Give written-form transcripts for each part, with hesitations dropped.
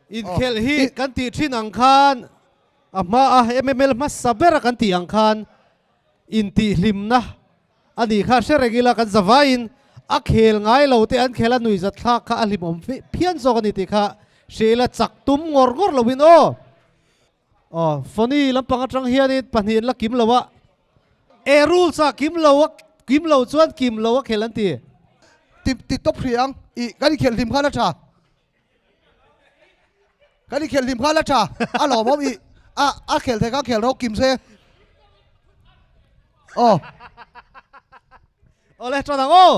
Inkhelh hi kan tih thin ang khan a hma a MML hmasa bera kan tih ang khan intihhlimna a nih kha hre reng ila kan zavaiin a khel ngai lo te an khel a nuihzat thlak kha a hlimawm phian zawk a ni tih kha hre ila chak tum ngawr ngawr loin aw. Aw Foni lampang atang hianin pahnih an la kim lo a, e rules ah kim lo a kim lo chuan kim lo a khel an ti. Ti ti tawp hrih ang i kan inkhelh hlim khan a tha. Kan inkhelh hlim khan a tha a lawmawm i a a khel thei kha khel ro kim se. Aw. Awle tha dang aw.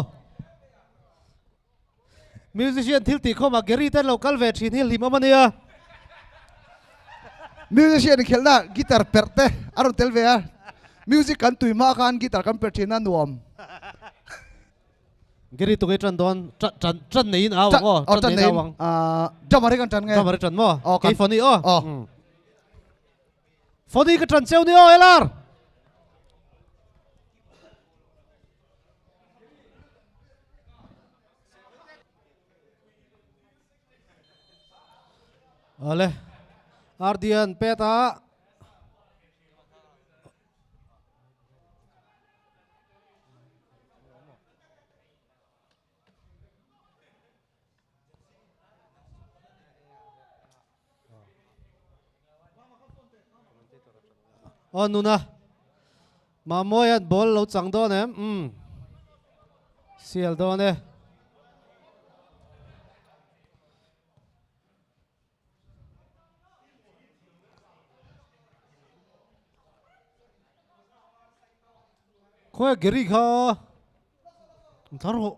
Musician thil tih khawmah Gary te an lo kal ve thin hi hlimawm a nia. Musician inkhelhna guitar perh te a rawn tel ve a, music kan tui hma khan guitar kan perh thin a nuam. Gary tunge tan dawn tan tan tan neiin au ang aw tan neiin au ang. Drummer hi kan tan nge? Drummer hi tan maw? Kei Foni aw. Foni ka tan cheu ni aw LR. Awle Ardian pet a Aw nuna Mamoia'n ball lo chang dawn em? Umm sial dawn e. Khawi a Gary kha thar rawh.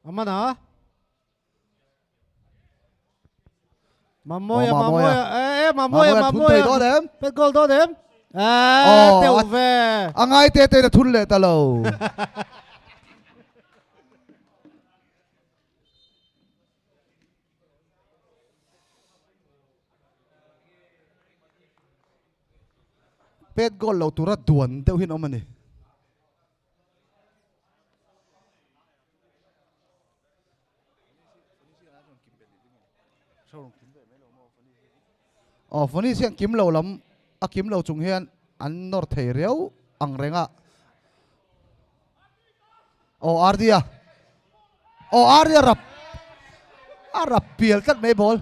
Amana Mamoya Mamoya e Mamoya Mamoya pet goal dawn em e teuh ve a ngai te te na thun leh ta lo Pet goal lo tura duan deuh hian awm a ni. Aw Foni hian kim lo lam a kim lo chung hian an nawr thei riau ang reng a. Aw Ardia Aw Ardia rap a rap pial tlat mai ball.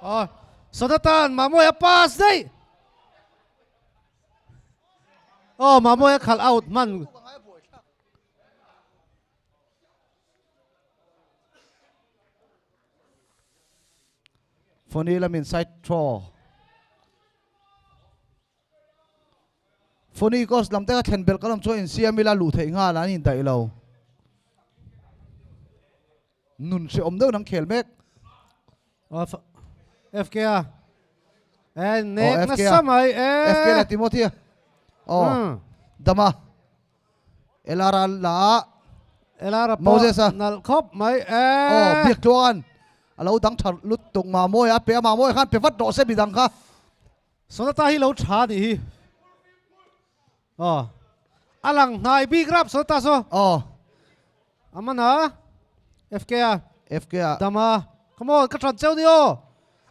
Aw Sonatan Mamoia pass daih. Aw Mamoia khalh out hman. Foni lamin side throw. Foni course lam te kha thlen belh ka lam chuan insiam ila luh theih nghal an indaih lo. Nun hrehawm deuh nang khel mek. FK a. Eh nek nasa mai eh. FK la Timothy a. Oh. Dama. Elara la. Elara Moses a. Nal khawp mai eh. Oh biak tluan. A lo dang tha lut tuk Mamoy a pe a Mamoy khan pe vat rawh se midang kha. Sonata hi lo tha nih hi. Aw. A lang hnai bik rap Sonata saw. Aw. Amana. FK a. FK a. Dama. Come on ka tran cheu ni aw.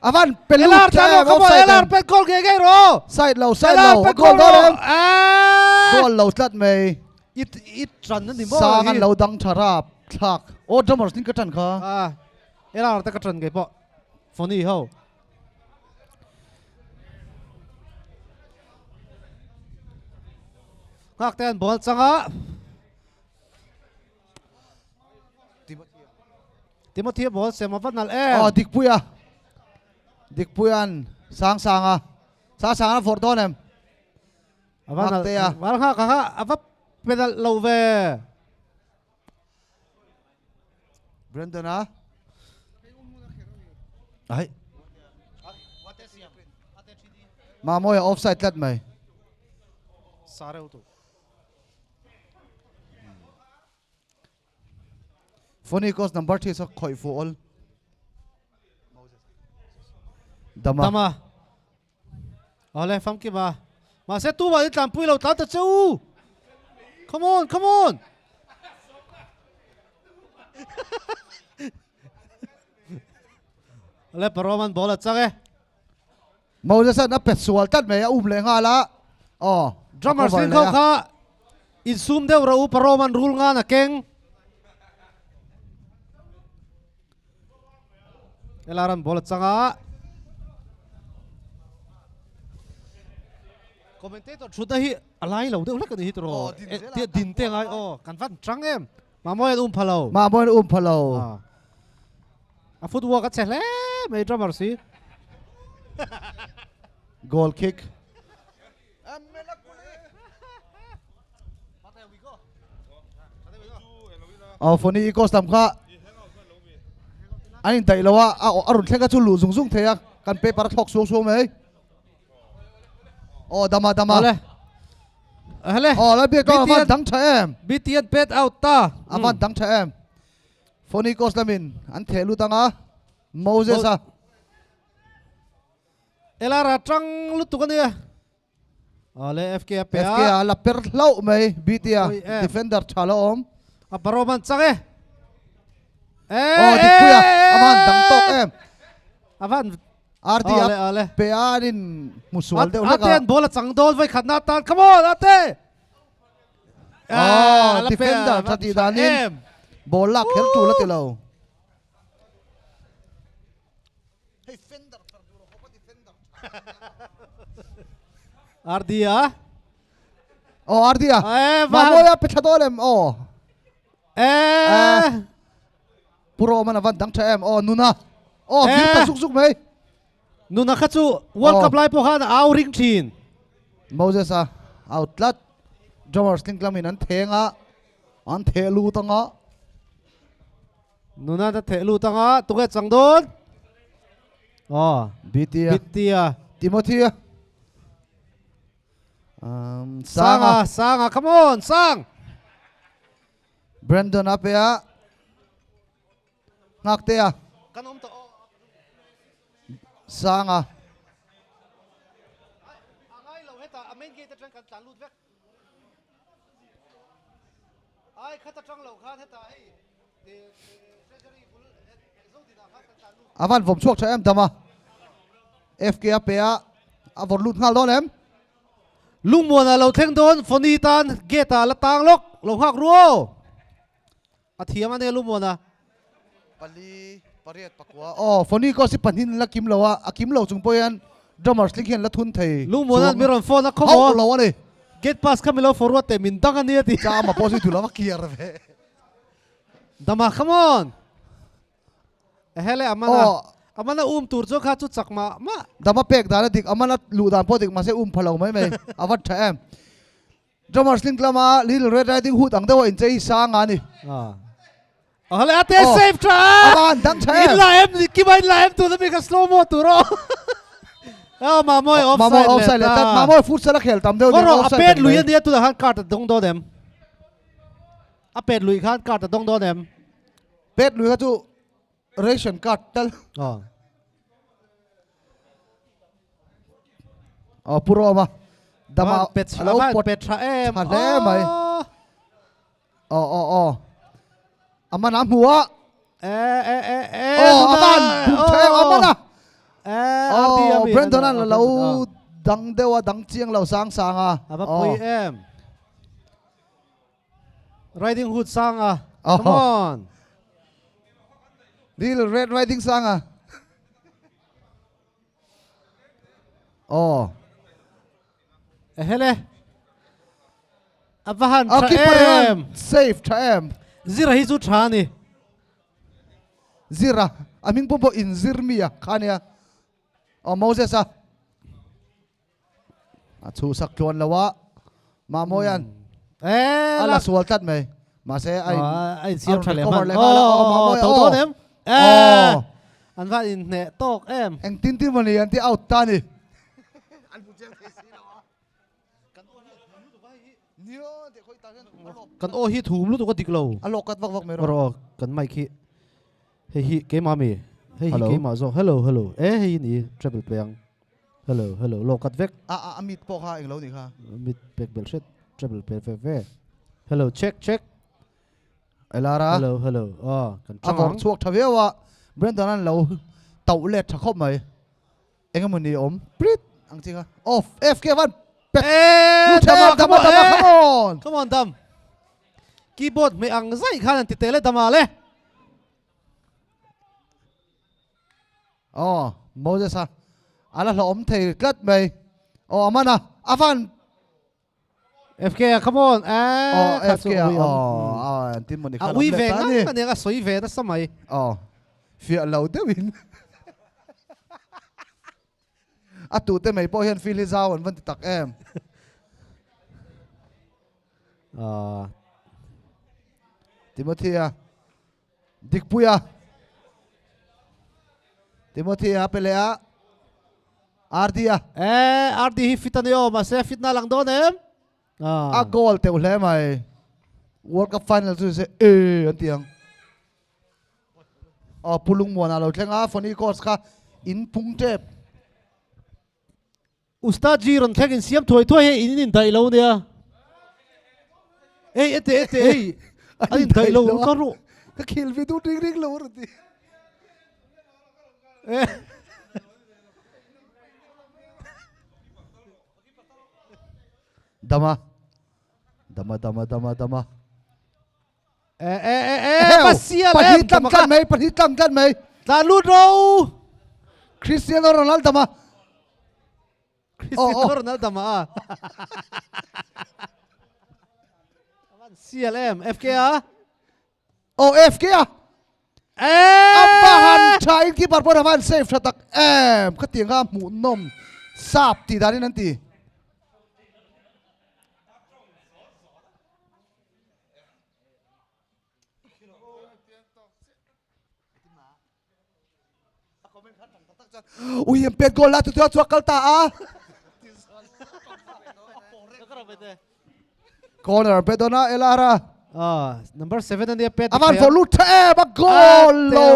Avan pe lut LR tha tan em come on offside LR em. pet goal ngei ngei rawh. Side lo side LR lo pet goal goal dawn rawh. em. Eh! Goal lo tlat mai. I i tran ani maw Sang an hi. lo dang tha rap thlak. Aw drummers ning ka tran kha. Ah. LR te ka tran ngei pawh. Funny ho. Nghak te an ball changa. Timothy ball sem ava nalh em. Aw Dikpuia. Dikpuian sang sanga. Sang sanga a vawrh dawn em. Ava nalh. Nghaktea. Val nghak kha ava pe nalh lo ve. Brandon a. Ai. Mamoia offside tlat mai. Sareu tu. Fonikos number 3 so khoi fu ol. Dama. Dama. Ole famki ba. Ma se tu ba tlan pui lo tlan ta cheu. Come on, come on. Le paroman ball a chang e. Moses an a pet sual tlat mai a um leh nghal a. Aw. Drummer sing kho kha insum deuh ro u paroman rul nga na keng. Elaran ball a changa. Commentator thutna hi a lai lo deuh hlek a ni hi tiraw. Din te ngai aw kan van tang em. Mamoy an um pha lo. Mamoy an um pha lo. A footwork a che hle mai drummer si. Goal kick. Aw Foni Ecos lam kha an in daih lo a a rawn thleng kha chu luh zung zung thei a kan paper a thlawk suang suang mai. Aw dama dama. Ole. Hele. Aw la biak a van dang tha em. BTN pet out ta. A van dang tha em. Foni Ecos lamin an theh lut anga Moses a. Elara tang lutuk ania. Ole FK a pe a. FK a la per hlauh mai BT a defender tha lo awm. A paroman chang e. Aw dikpuia a van dang tawk em. A van RD a pe a an in hmu sual deuh hlek a. Ate an ball a chang dawn vai khatna atan come on Ate. Aw defender tha tih danin ball lak kher tul a ti lo. RD a. Aw RD a. Mamoia pe tha dawn em aw. Eh. Pu Roman a van dang tha em aw Nuna. Aw vir ta zuk zuk mai. Nuna kha chu World Cup lai pawh khan a au ring thin. Moses a out tlat. Drummers tling tlamin an theng a, an theh lut anga. Nuna ta theh lut anga tunge chang dawn. Aw. BT a. BT a. Timothy a. Um, Sanga. Sanga, come on, Sang. Brandon a pe a. Nghak te a. Kan awm tawh. Sanga. A ngai lo hetah a main gate atang kan tlan lut vek. Ai khat atang lo khan hetah hei treasury bul zodinah khan kan tlan lut. A van vawm chhuak tha em dam a. FK a pe a. A vawrh lut nghal dawn em? Lungmuana lo thleng dawn Foni tan gate ah la tang lawk lo nghak ruo. A thiam a nia Lungmuana. Pali pariat pakua aw Foni kaw si pahnin la kim lo a, a kim lo chung pawh hian drummers tling hian la thun thei Lungmuana chuang mi rawn phone a khaw hauh maw? lo a ni. Gate pass kha mi lo forward teh min dang a nia ti. Chama pawh zui duh lo a kiar ve. Dama come on. Ehele amana Aw. amana um tur chu kha chu chak mah mah. Dama pek dan a dik amana luh dan pawh dik mahse um pha lo mai mai a va tha em. Drummer sling lama Little Red Riding Hood ang deuh a inchei sang a ni. Ahale ate save tha. A van dang tha em. In la em kima in la em tuna mi ka slow mo tur aw. Ah Mamoy offside Mamoy offside leh ta. Mamoy futsal a khel tam deuh nen offside. A pet lui ania tuna khan card a dawng dawn em. A pet lui khan card a dawng dawn em. Pet lui kha chu ration card tal. Aw. Aw pu Roma dama pet a lo pawt pet tha em. Tha hle mai. Aw aw aw. A man a hmu a. E e e e. Aw a man bum tha em a man a. Eh, RD Oh, ami. Brandon an Ano, lo Brandon, dang deuh a dang chiang lo sang sang a. ah. Ava pui em. Riding Hood sang a. Oh. Come on. Little Red Riding sang a. Oh. Ehele. Ava han A tha keeper em. hian safe tha em. Zira hi chu tha ni. Zira a hming pawh pawh in zir mi a kha nia. Oh Moses a. A chu sak tluan lo a. Mamoyan Eh, a la lak. sual tlat mai. Mahse a in Ah, a in siam a tha leh recover hman. leh nghal a. Oh, Oh, oh, Mamoy, tho oh. dawn em. Eh. Oh. An va in hne tawk em. Eng tin tin mawni an ti out ta ni. Kan aw hi thum lutuk a dik lo. A lawk kat vak vak mai rawh. Rawh kan mic hi. Hei hi keimah mi. Hei hi Hello. keimah zawk. Hello hello. Eh hei ni treble pe ang. Hello hello lawk kat vek. A a a mit pawh kha englo ni kha. Mit pek bel hret treble pe ve ve. Hello check check. Elara. Hello hello. Ah kan A vawr chang. chhuak tha viau a. Brandon an lo tauh let tha khawp mai. Engemaw ni awm prit ang chi kha. Off FK van pet. Eh Lu dama tha dama come on. dama Eh. come on. Come on dam. Keyboard me ang zai khan an ti tele dama le. Oh Moses a. Ala hlo awm thei tlat mai. Oh amana avan FK come on. Eh Oh kha chu FK a. ui awm. Oh ah an tin mawni A khan ui awm ve leh ta ni. ngang aniang a sawi ve nasa mai. Oh fiah lo deuhin. A tu te mai pawh hian feel hi zau an van ti tak em. Ah Timothy a. Dikpuia. Timothy a pele a. RD a. Eh RD hi fit ani aw mahse fit na lang dawn em. A Ah. goal teuh hle mai. World Cup final chu se e an ti ang. Oh pulung muan a lo thleng a Foni course kha in pung tep. Ustad ji ron thleng in siam thuai thuai hei in in dai lo nia. Ei ete ete ei. An in dai lo ka ru. Ka khil vi du ring ring lo ru ti. Eh. Dama. Dama dama dama dama. Eh eh eh eh pasial Pahnih em tlang tlat mai, pahnih tlang tlat mai. Tlan lut ro. Cristiano Ronaldo dama. Cristiano Oh, oh. Ronaldo dama a. Avan sial em FK a. Oh FK a. Eh. Apa han tha in keeper pawh avan save tha tak em. Ka tiang kha hmuh nawm sap ti danin an ti. Ui em pet goal la tu tu chuak kal ta a. Corner pedona Elara. Ah, number 7 ania pet. Avan for lut tha em a goal lo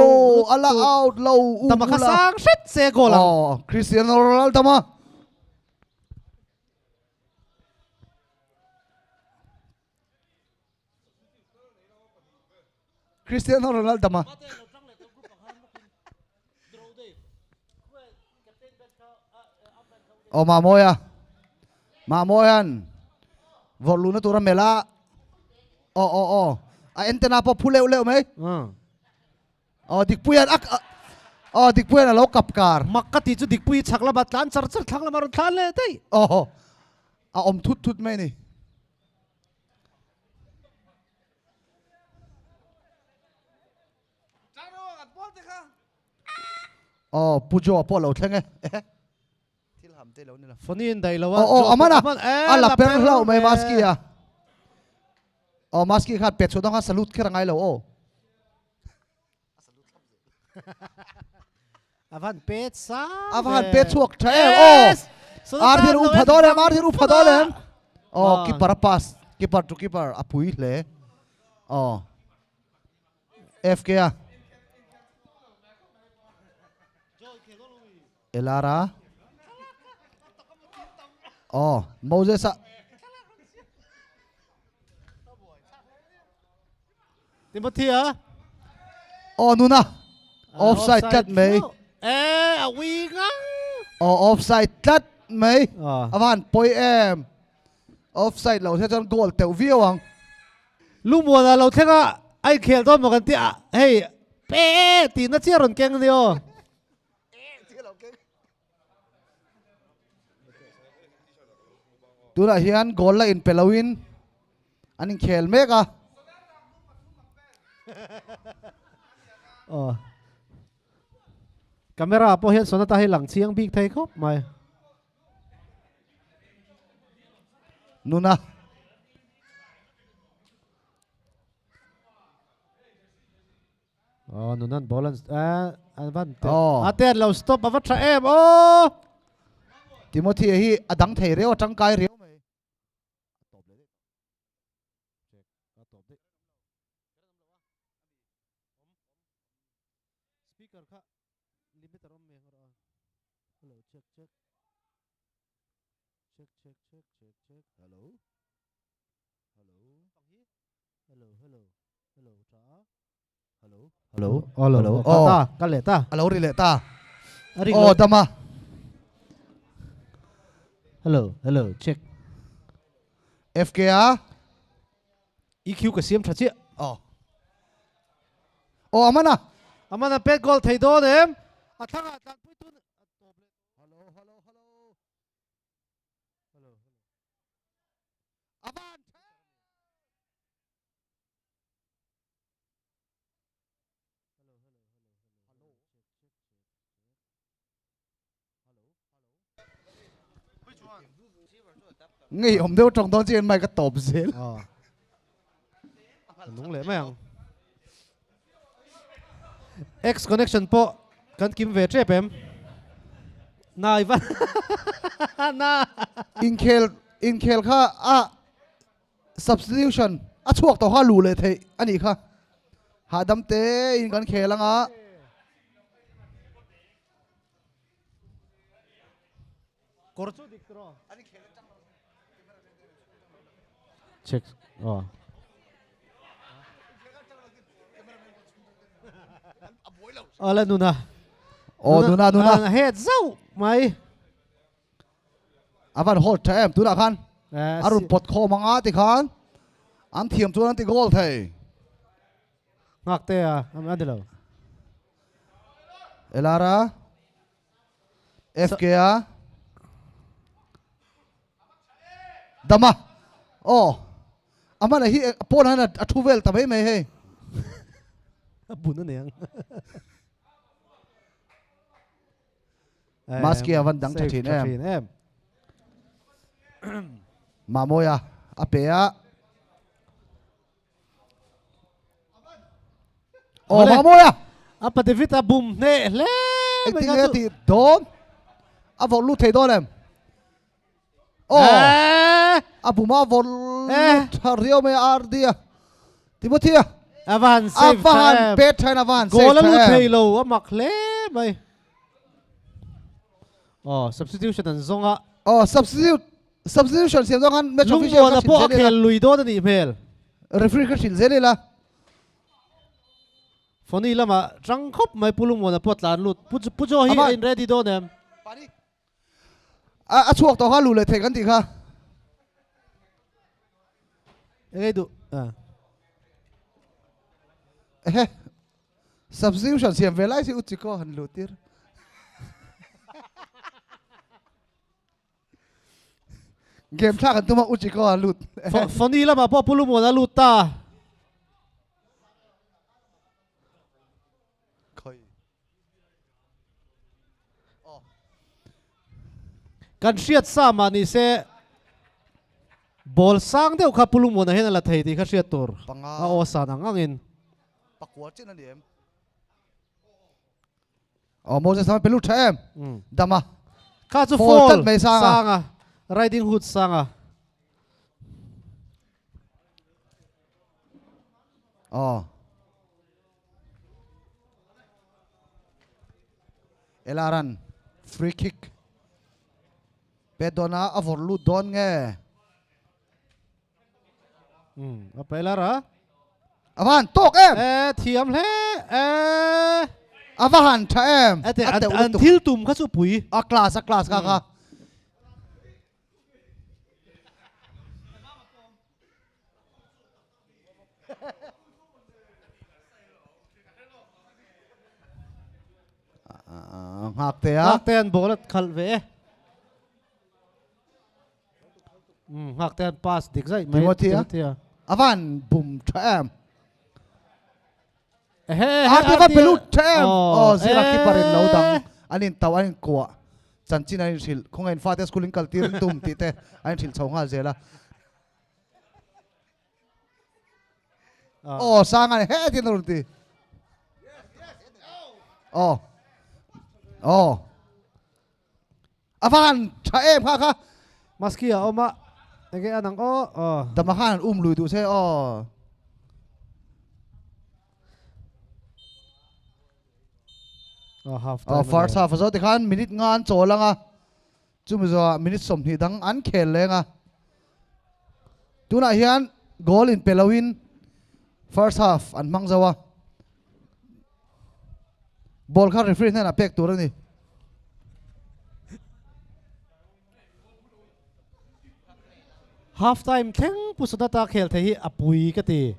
ala out lo. Tama kha sang hret se goal ang. Oh, Cristiano Ronaldo ma. Cristiano Ronaldo ma. Oh Mamoya. Mamoyan. Vọt lún nó tura mela. Oh oh oh. A antena po phu leu leu mai. Ah. Oh Dikpuian ak Oh Dikpuian a lo kap kar. Mak ka ti chu Dikpui chak lama tlan char char thlang lama ron thlan le dei. Oh. A om thut thut mai ni. Oh Pujo po lo thleng e. Thil ham te lo ni la. Foni in dai lo a. Oh oh amana. Aman eh A la per hlau mai eh. maski a. Oh maski khat pet chu dong a salute kher ngai lo oh. Avan pet sa. Avan pet chuak tha em. Oh. Yes. So Arthur tan lo upa en dol em, bang Arthur upa dol em. Oh, Ah. keeper pass, keeper to keeper, a pui hle. Oh. FK a. Elara. Oh, Moses a. Timothy a. Oh, Nuna. Ah, Offside tlat mai. No. E a ui ngang. Aw offside tlat mai. A van pawi em. Offside lo se chuan goal teuh viau ang. Lungmuana lo thleng a, a inkhel dawn maw kan ti a, hei pe tihna chiah rawn keng a ni aw. Tunah hian goal la inpe loin an inkhel mek a. Aw. Camera pawh hian Sonata hi lang chiang bik thei khawp mai. Nuna. Oh, nunan ball an eh an van te. Oh. A te lo stop ava tha em. Oh. Timothy hi a dang thei reu a tangkai reu mai. Speaker kha limit arom me ngor a. Hello check check. Check check check check check. Hello. Hello. Hello hello. Hello tha. Hello. Hello. Hello. Hello. Oh. Ta ka le ta. Alo ri le ta. Oh dama. Hello hello check. FKA. EQ ka siam tha chiah. Oh. Oh Amana. Amana pet goal thei dawn em. A thanga tlan pui tun. Hello hello hello. Hello. Avan. Ngei awm deuh tawng dawn chian mai ka tawp zel. Nung leh mai ang. X connection pawh kan kim ve tep em. Na i va na. Inkhel inkhel kha a substitution a chhuak tawh kha luh leh theih a nih kha. Hahdam te in kan khel anga. Kawr chu dik tiraw? Check. Oh. Ala nuna. Oh nuna nuna. Het zau mai. Avan hold tha em tunah khan. A run pot khawm anga ti khan. An thiam chuan an ti goal thei. Ngak te a, an ti lo. Elara. FKA. Dama. Oh. Amana hi pawn han a thu vel ta mai mai hei. A bun a niang. Maski a van dang tha thin em. Mamoya a pe a. Aw Mamoya. Apa David a bum hneh hle mai ka chu. Ti dawn. A vawrh lut thei dawn em? Aw. A bum a vawrh lut tha riau mai a RD a. Timothy a. A va han save tha em. A va han pet tha in a va han save tha em. Goal a lut thei lo a mak hle mai. Aw substitution an zawng a. Aw substitute substitution siam zawng khan match official kha hrilh zel ila. Lungmuana pawh a khel lui dawn a nih hmel. Referee kha hrilh zel ila. Foni lamah tang khawp mai Pu Lungmuana pawh tlan lut. Pu Pu Joe hi a in ready dawn em? A chhuak tawh kha luh leh theih kan tih kha. Engei duh? Ehe. Substitution siam ve lai si u Chiko han luh tir. Game thlak an tuma u Chiko a lut. Foni lamah pawh Pu Lumuan a lut ta. Khoi. Kan hriat sa mah ni se ball sang deuh kha Pu Lumuana hian a la thei tih kha hriat tur a aw san ang angin. Pakua chin a ni em? Aw Moses a pe lut tha em? Dama. Kha chu fall mai sanga. Sanga. Riding Hood sanga. Aw. Elaran free kick pe dawna a vawrh lut dawn nge? A pe lar a. A van tawk em? E thiam hle e. A va han tha em. A te an thil tum kha chu pui. A class a class kha kha. Nghak te a. Nghak te an ball a khalh ve e. Nghak te an pass dik zaih mai. Timothy a. Timothy a. A van bum tha em. Ehe Arte va pelut tha em. Oh zira keeper in lo dang an in tauh an in kuah chanchin an in hrilh khawngaih in fate school in kal tir in tum tih te an in hrilh chho nghal zel a. Aw sang a ni he tin a rawn ti. Aw aw a va han tha em kha kha. Maski a awm a enge a nang aw aw. Dama khan an um lui duh se aw. Aw half time. Aw first half a zo tikhan minute nga an chawl ang a. Chumi zawhah minute 20 dang an khel leng a, tunah hian goal in pe loin first half an hmang zo a, ball kha referee hnenah pek tur a ni. Half time thleng Pu Sunata khel thei hi a pui ka ti.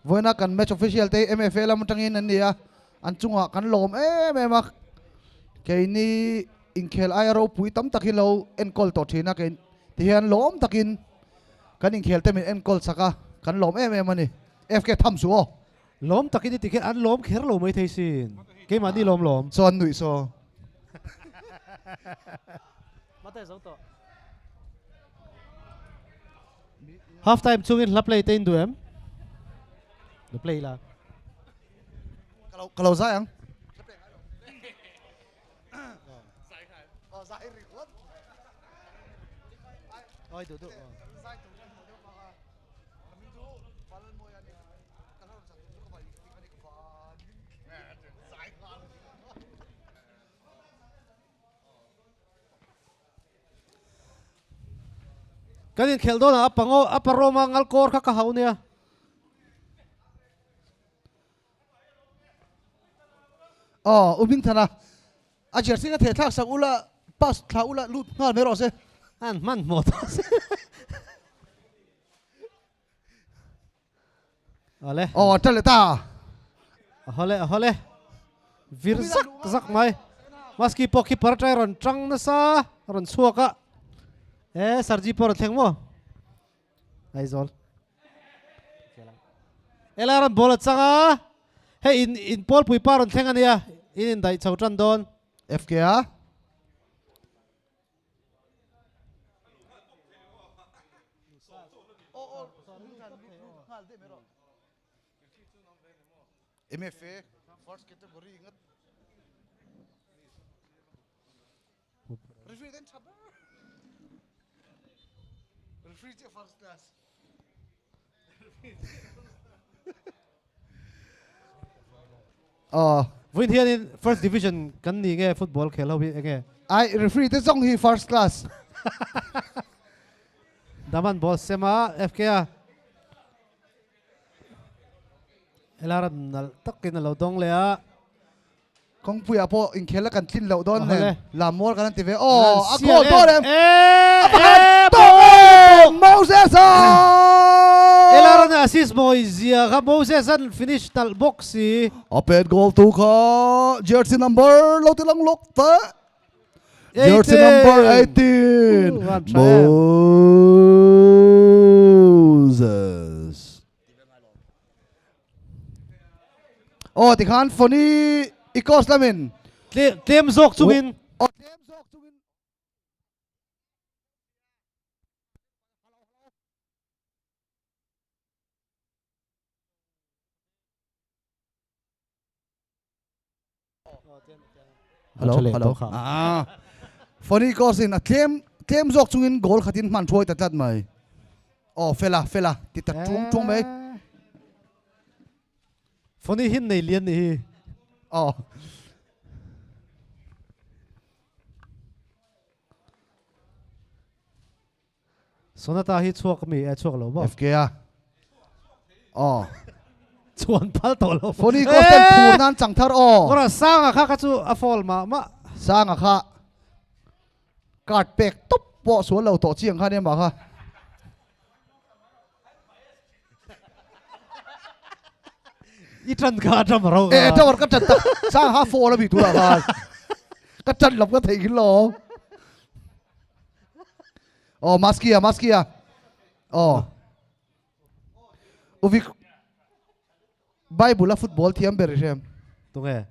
Vawiina kan match official te hi MFA lam atangin an ni a, an chungah kan lawm em em a, keini inkhel aia ropui tam tak hi lo enkawl tawh thin a, kei tihian lawm takin kan inkhel te min enkawl chak a, kan lawm em em a ni. FK tham suh aw. Lawm takin i ti kher, an lawm kher lo maithei sin, keimahni lawm lawm. Saw an nuih saw. Half time chungin hla play te in duh em? Lo play la. Ka lo zai ang. Oi du du. Kan inkhelh dawnah a pango a paroma ngal kawr kha ka hau nia. Aw u Hmingthana a jersey a thehthlak sak ula pass thla ula lut nghal mai rawh se. An hmanhmawh tawh se. Ale. Aw ta le ta. Hole hole. Vir zak zak mai. Maski pawh khi par trai rawn tang nasa rawn chhuak a. E Sarji pawh rawn thleng maw? Aizawl. Ela rawn ball a chang a. Hei in in pawl pui pa rawn thleng ania. In in daih chho tan dawn. FK a. MFA first category ngat referee den tha ber referee che first class Aw. Vawiin hianin first division kan ni nge football khel ho hi enge? Ai referee te zawng hi first class. Daman ball sem a FK a. Helai ram nalh takin a lo dawng leh a. Kawngpuiah pawh inkhel a kan tlin loh dawn nen Lammual kan han ti ve. Aw a goal dawn em? A pakhat tawh em? Moses a! Elaran assist mawi zia kha Moses an finish talh bawk si. A pet goal tu kha jersey number lo ti lang lawk ta. Jersey number 18 Moses. Aw tikhan Foni Icos lamin tlem zawk chungin aw tlem zawk chungin Hello hello ah Foni Icos in a tlem tlem zawk chungin goal khatin hman thuai ta tlat mai aw fela fela ti ta tung tung mai Foni hin nei lian ni hi. Aw. Sonata hi chhuak mi e chhuak lo maw? FK a. Aw. Chuan phal tawh lo. Foni course ten phur nan chang thar aw. Kawra Sanga kha kha chu a fall mah mah. Sanga kha card pek tawp pawh sual lo tawh chiang kha nia mah kha. I tan kha a ṭam ro kha. E ṭam ka ṭan tak. Sanga kha fall a mi tunah khan. Ka ṭan lam ka theih khin lo. Aw Maskia Maskia. Aw. Uvik Bible a football thiam ber i hrem. Tunge?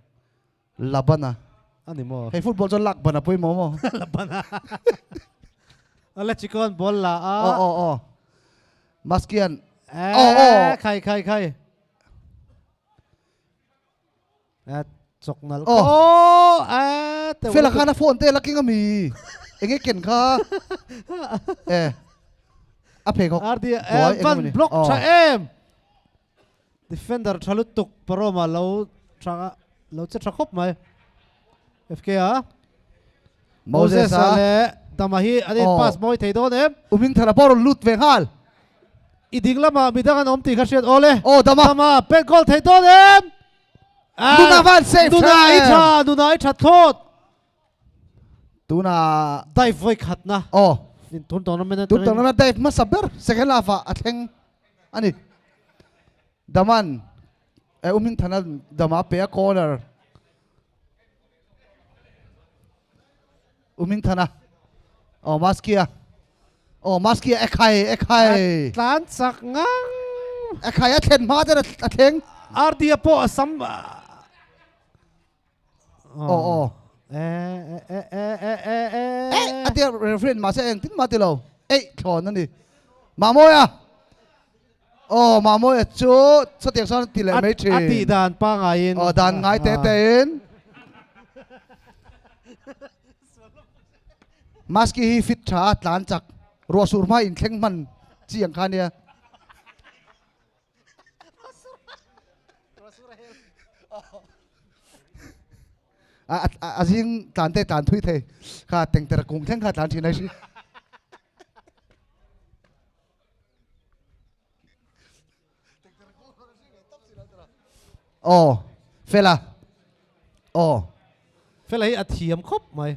Labana. Ani maw? Hei football chuan Lakbana pawimawh maw? Labana. Ala chikon ball la a. Aw aw aw. Maskian. Aw aw. Khai khai khai. Chok nal. Oh. Fela khan a phone te la king ami. Enge ken kha. Eh. A phei khok. RD van block tha em. Defender tha lutuk Paroma lo tha lo che tha khop mai. FK a. Moses a le Dama hi an in pass mawi thei dawn em. Uming thara pawh rawn lut ve nghal. I ding lamah midang an awm tih kha hriat awle. Aw Dama. Dama pen goal thei dawn em. Nuna van safe Nuna i tha, Nuna i tha thlawt. Tuna dive voi khatna. Aw. Tun tournament tun tournament dive hmasa ber second half ah a thleng ani. Daman e Uming thana Dama pe a corner. Uming thana. Aw Maskia. Aw Maskia e khai e khai. Tlan chak ngang. E khai a thlen hma ten a thleng. RD a pawh a sam. Aw aw. E e e e e e. E a tia referee mahse engtin mah ti lo. Eih thlawn a ni. Mamawia. Aw Mamawia chu chutiang sawn a ti leh mai thin. A tih dan pangaiin. Aw dan ngai te te in. Maski hi fit tha a tlan chak ruah sur hma in thleng hman chi ang kha nia. A zing tlan te tlan thui thei kha tengter kung thleng kha tlan thin ai si. Aw, Fela. Aw. Fela hi a thiam khawp mai.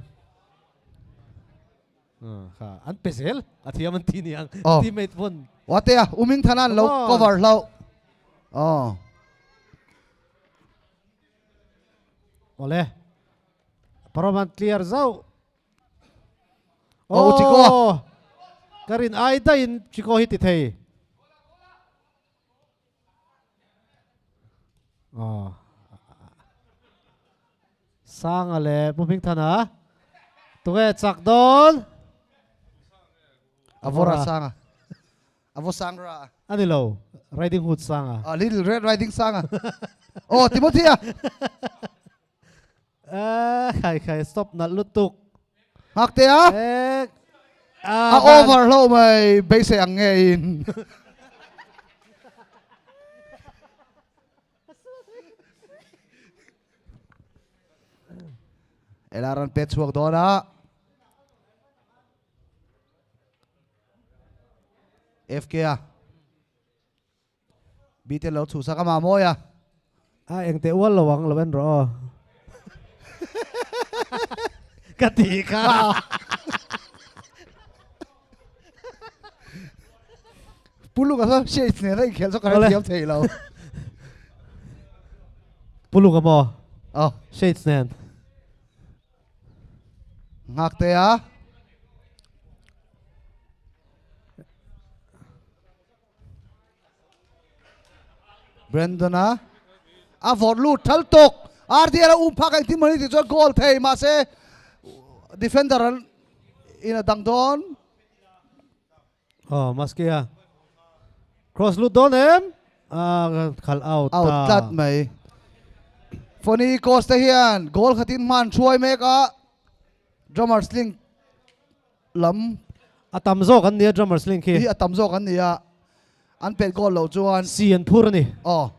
Kha an pe zel a thiam an ti niang. Teammate pawn. Watea Uming Thanan lo cover hlo. Aw. Awle. Paroman clear zauh. Oh, Chico. Oh, ka rin ai daihin Chico hi ti thei. Oh. Sanga le Pu Hmingthana. Tunge chak dawn. Avora Sanga. Avo Sangra. Ani lo. Riding Hood Sanga. Ah, Little Red Riding Sanga. Oh, Timothy a. Eh, khai khai stop nalh lutuk. Nghak teh a. Eh, a over hlo mai beisei ang nge in. Ela ran pet chhuak dawn a. FK a. Bite lo chhuhsak a mah mawi a. A engte ual lo ang lo en rawh aw. Ka ti kha. Pu Luka saw shades nen a inkhel saw ka hrethiam thei lo. Pu Luka maw? Aw. Shades nen. Nghak te a. Brandon-a a vawrh lut thal tawk. RDL a um phak engtin mawni tih chuan goal thei mahse defender an in a dang dawn. Oh, Maskia. Cross lut dawn em? Ah, khal out ta. Out tlat mai. Foni Costa hian goal khatin hman hruai mek a. Drummers link lam. A tam zawk an nia drummers link hi. Hi a tam zawk an nia. An pet goal loh chuan. Si an phur a ni. Aw.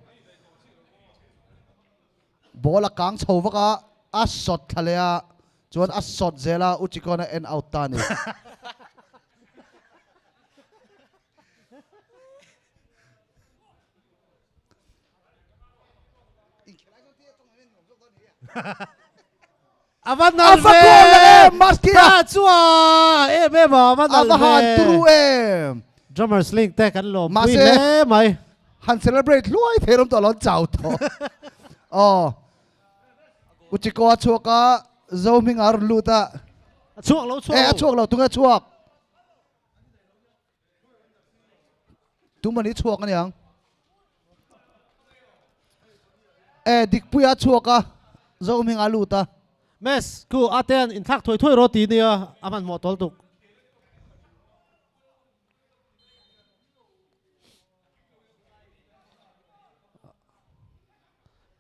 Ball a kang chho vak a, a shot thla leh a, chuan a shot zel a, Uchikon a en out ta a ni. A va nal ve! A va goal em! Maski a! Ta chuan em em a, a va nal ve! A va han turu em! Drummers Link te kan lawm pui hle mai. Han celebrate hluai thei rawm tawh lo an chau tawh. Aw. Uchiko a chhuak a, Zohminga a rawn lut a. A chhuak lo, chhuak lo. E, a chhuak lo, tunge a chhuak? Tumani chhuak aniang. E dikpuia chhuak a Zohminga lut a. Mes ku a ten in thlak thuai thuai rawh ti nia a hmanhmawh tawl tuk.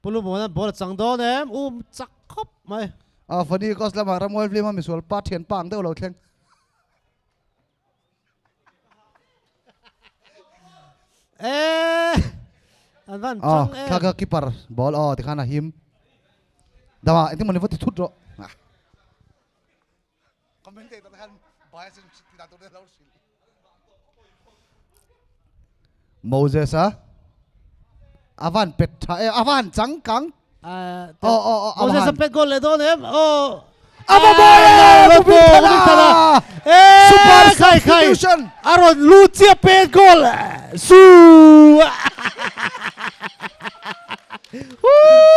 Pulumuana ball a chang dawn em um chak khawp mai. A Funny Ghost lamah Rammual Film a misual pa thianpa ang deuh lo thleng. Eh, an van Oh, chang em. thla ka keeper ball oh tikhan a him. Dama engtin mawni va ti thut rawh. Ah. Commentator khan bias in ti dan tur te lo hrilh. Moses a avan pet tha e avan changkang Ah, oh oh oh Moses a pet goal leh dawn em oh Ava mawi e Bhupin Thana Super khai khai substitution a rawn lut chiah pet goal su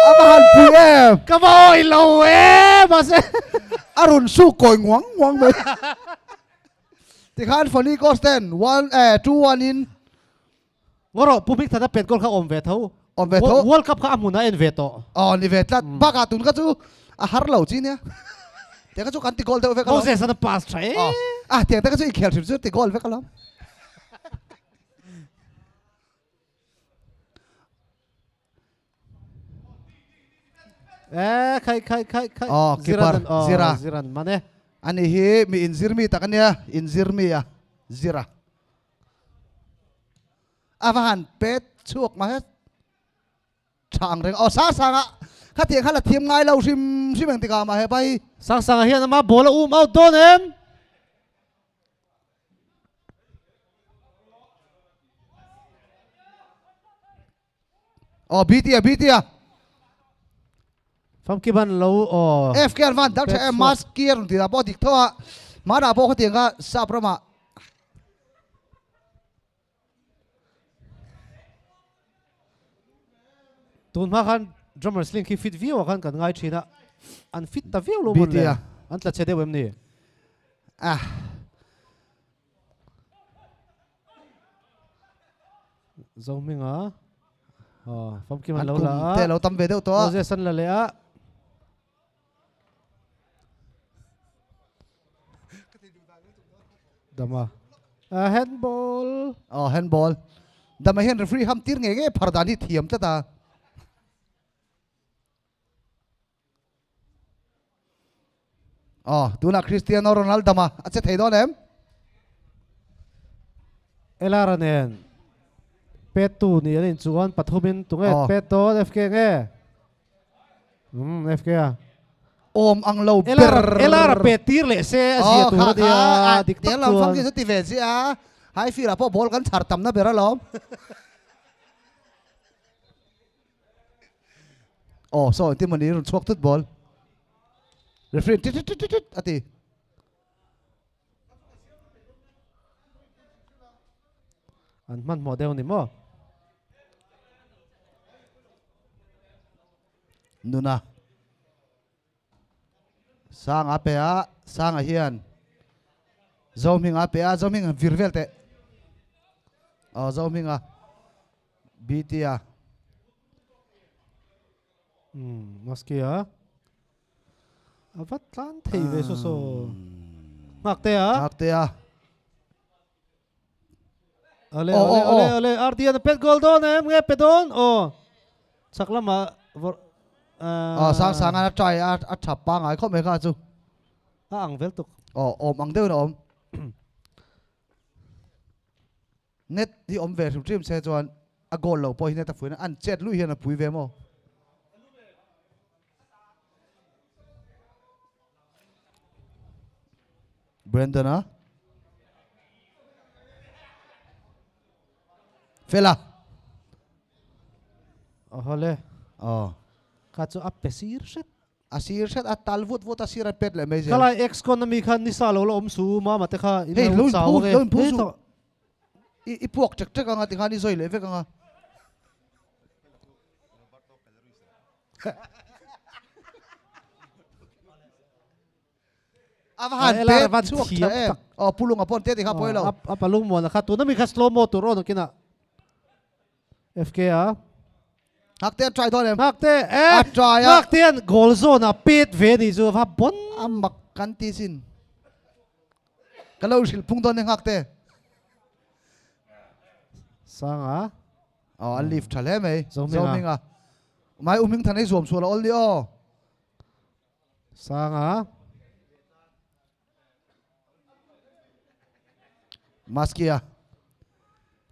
Ava han pui em ka va awi lo e mahse a rawn su kawi nguang nguang mai tikhan Funny Ghost ten one eh 2-1 in Ngaw rawh, Pu Hmingthana pet goal kha awm ve tho. Awm ve tho. World Cup kha a hmunah en ve tawh. Aw ni ve tlat. Bakah tun kha chu a har lo chi nia. Tiang kha chu kan ti goal deuh vek alawm. Moses an a pass tha e. Aw. Ah tiang te kha chu inkhel hrim chu ti goal vek alawm. Eh khai khai khai khai. Aw keeper Zira. Ziran man e. Ani hi mi inzir mi tak ania, inzir mi a Zira. A va han pet chhuak mai het tha ang reng aw sang sang a khatiang kha la thiam ngai lo hrim hrim eng tikah mah he pai Sang sang ah hian ama ball a um out dawn em? Aw BT a BT a Famki ban lo aw. FK an van dal tha em mask ki a rawn ti dah pawh dik tho a hmanah pawh khatiang kha sap ramah Tun hma khan drummers link hi fit viau ah khan kan ngai thin a, an fit ta viau lo mawn le, an tla chhe deuh em ni? Ah. Zohminga aw famkim an lo la a. Te lo tam ve deuh tawh a. Moses an la leh a. Dama. A handball. Aw handball. Dama hian referee ham tir ngei ngei phar dan hi thiam tlat a. Aw tunah Cristiano Ronaldo dama a che thei dawn em? Elara nen pet tu ni an inchuan pathumin tunge pet dawn FK nge? Um FK a. Awm ang lo ber. Elara pe tir leh se a zia tur a nia dik tak chuan. Famkim chu ti ve chi a. High field ah pawh ball kan chhar tam na ber alawm. Aw saw engtin mawni rawn chhuak thut ball. Referee tit tit tit tit a ti. An hmanhmawh deuh ni maw? Nuna Sanga pe a, Sanga hian Zohminga pe a, Zohminga vir vel teh. Aw Zohminga BT a. Umm Maski a. A va tlan thei ve saw saw. Nghak te a. Nghak te a. Ale ale ale ale RD an pet goal dawn em nge pe dawn aw. Chak lamah vawrh Aw sang sang an a try a a thap pangai khawp mai kha chu. A ang vel tuk. Aw awm ang deuhin a awm. Net hi awm ve hrim hrim se chuan a goal lo pawh hi net a fuin a, an chet luih hian a pui ve maw? Brandon a Fela Awhawle Aw Kha chu a pe sir hret. A sir hret a tal vut vut a sir an pet leh mai zel. Khalai ex con ami kha nisa lo la awm su mama te kha in Hei lo lo chau inphu ange. lo inphu Hei su. tawh. I i puak ṭek ṭek anga tikhan i zawi leh vek anga. A va han Ela pet van chhuak thiam tha em. tak. Aw Pu Lunga pawh te ti kha pawi lo. A a palung muan a kha tuna mi kha slow mo tur aw nakinah. FK a. Ngakte an try dawn em? Ngakte e. A try a. Ngakte an goal zone a pet ve ni chu va bon. A mak kan ti sin. Ka lo hrilh phung dawn e Ngakte. Sanga. Aw an lift tha hle mai. Zohminga. Zohminga. Mai Umhming than ei zuam sual a awl ni aw. Sanga. Maskia.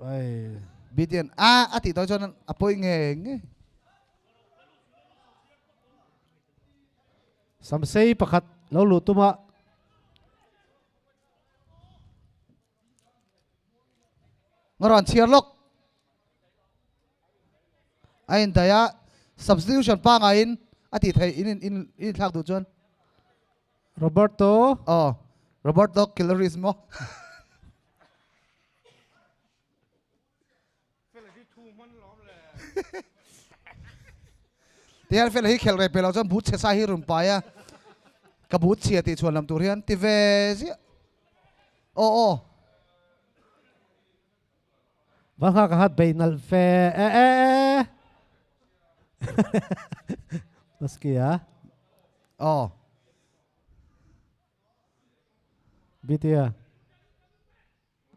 Ai. Bitian a a tih tawh chuan a pawi nge nge. Samsei pakhat lo luh tuma. Ngaran chhiar lawk. A indaih a, substitution pangaiin a tih theih in in in thlak duh chuan. Roberto. Aw, Roberto Killerismo. Tihian fela hi khelh rei pe lo chuan but chhe sa hi rawn pai a, ka but chhia tih chhuan lam tur hian ti ve ziah. Aw aw. Va nghak a hat bei nalh fe e e e. Maski a. Aw. Bitia.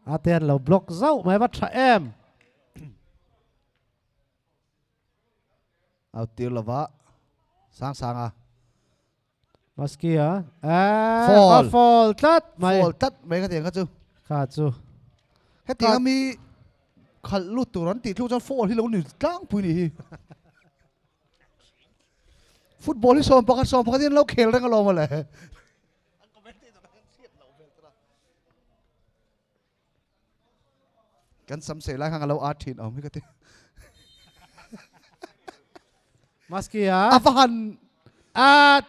A te an lo block zauh mai va tha em. Au tir lova sang sang a. Maski a. Eh, Fall. a fall tlat mai. Fall tlat mai ka tiang kha chu. Kha chu. Hetiang ami khalh lut tur an tih thluk chuan fall hi lo ni tlangpui ni hi. Football hi 11 11 in lo khel reng alawm ale. Kan sam sei lai khan a lo at thin awm hi ka ti. Maski a. A va han at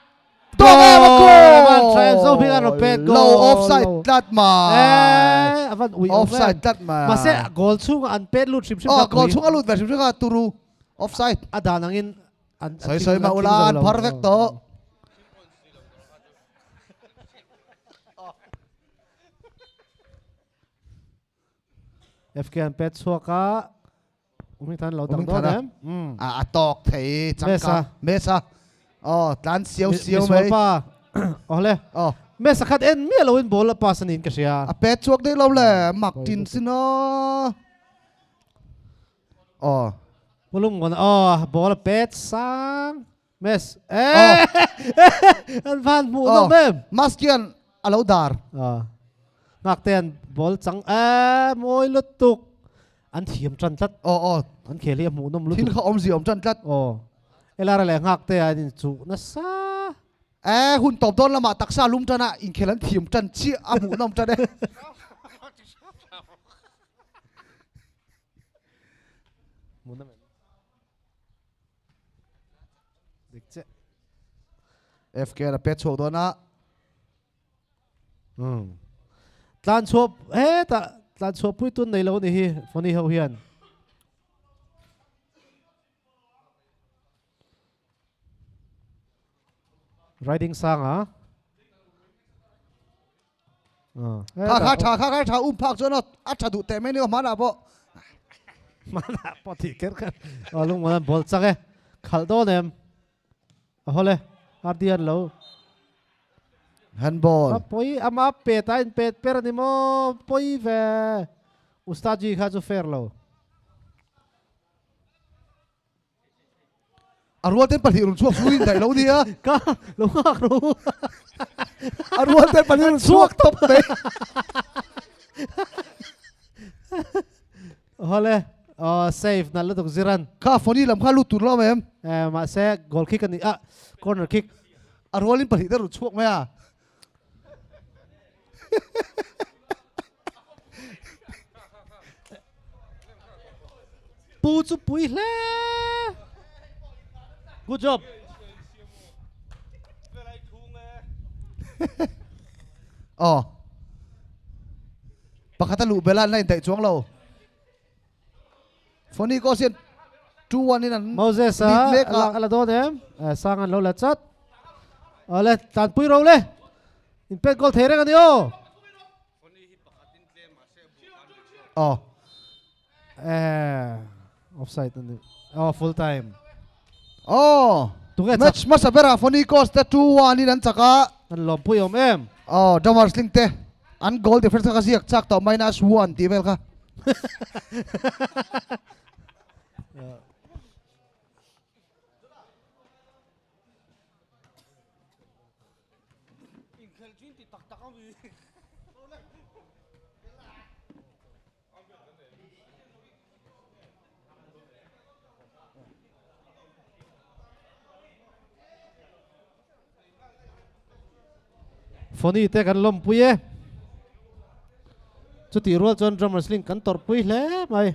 Dawng em a goal! Avan try zo bik an pet goal. Lo offside tlat mai. Eh, avan ui Offside tlat mai. Mase goal chung an pet lut hrim hrim. Oh, goal chung a lut ve hrim hrim a turu. Offside. A dan angin an Soi soi ma ula an phar vek tawh. FK an pet chhuak a Uming than lo dang dawn em? A a tawk thei changka. Mesa. Oh, tlan siau siau mai. Pa. Ole. Oh. Mesa khat en mi lo in ball a pass anin ka hria. A pet chhuak dei lo le mak tin sin o. Oh. Pulung ngon oh ball a pet sang. Mes. Eh. An van hmuh nawm em. Maskian a lo dar. Ngak te an ball chang eh mawi lutuk. An thiam tan tlat. Aw aw. An khel hi a hmuh nawm lutuk. Thil kha awmzia awm tan tlat. Aw. Elara leh ngak te an inchuh nasa. Eh hun tawp dawn lamah taksa lum tan a inkhel an thiam tan chiah a hmuh nawm tan e. Hmuh nawm em. Dik che. FK a pet chhuak dawn a. Um. Tlan chhuah heta tlan chhuah pui tun nei lo ni hi Foni ho hian. Riding sang a. Kha kha tha kha kha tha um phak chuan a tha duh teh mai ni aw hmanah pawh. Hmanah pawh tih ker kha aw lungmuan an bawl chak e khalh dawn em a hawl e RD an lo Handball. A pawi ama pet a in pet per ani maw pawi ve Ustadji kha chu fair lo. A rual ten pahnih rawn chhuak chu in daih lo nia. Ka lo nghak ro. A rual ten pahnih rawn chhuak tawp mai. Hawle, oh save nalh lutuk Ziran. Kha Foni lam kha lut tur lo em? Eh mahse goal kick a ni a, corner kick. A rualin pahnih te rawn chhuak mai a. Pu chu pui hle. Good job. Aw. Pakhat a luh bela an la indaih chuang lo. Foni Coast hian 2-1 in an Moses a lead mek a. a la dawn em? Eh, sang an lo la chat. Awle, tanpui ro le. In pet goal thei reng a ni aw. Aw. Eh, offside a ni. Aw, full time. Aw. Tunge chak? Match hmasa berah Foni Coast te 2-1 in an chak a. An lawmpui awm em? Aw, Drummers Link te an goal difference kha ka ziak chak tawh minus one tih vel kha. Foni te kan lawmpui e. Chutih rual chuan Drummers Link kan tawrhpui hle mai.